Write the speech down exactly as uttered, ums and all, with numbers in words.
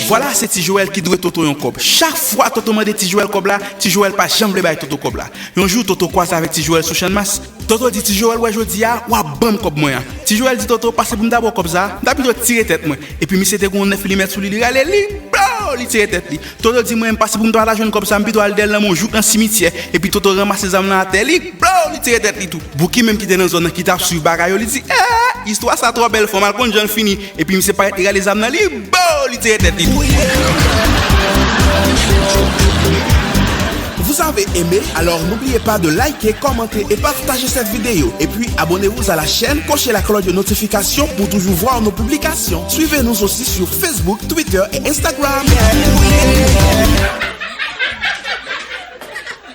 Vwala, se Ti Joel ki dwe Toto yon kòb. Chak fwa Toto mande Ti Joel kòb la, Ti Joel pa janm vle bay Toto kòb la. Yon jou, Toto kwaze avèk Ti Joel sou Channmas. Toto di Ti Joel, wè, jodi a, w ap ban m kòb mwen an. Ti Joel di Toto, pase pou m ta ba w kòb sa a, m ta pito tire tèt mwen. Epi misye te gen yon nèf milimèt sou li, li rale, li, blo, li tire tèt li. Toto di mwen, pase pou m ta jwenn kòb sa a, m pito al dèyè l nan men yon jouk nan simityè. Epi Toto ranmase zam nan atè, li, blo, li tire tèt li tou. Bouki menm ki te nan zòn nan ki t ap swiv bagay yo, li di, eh, istwa sa twò bèl, fò m al konn jan l fini. Epi misye parèt, li rale zam nan, li, blo, li tire tèt li tou. Vous avez aimé? Alors n'oubliez pas de liker, commenter et partager cette vidéo. Et puis abonnez-vous à la chaîne, cochez la cloche de notification pour toujours voir nos publications. Suivez-nous aussi sur Facebook, Twitter et Instagram.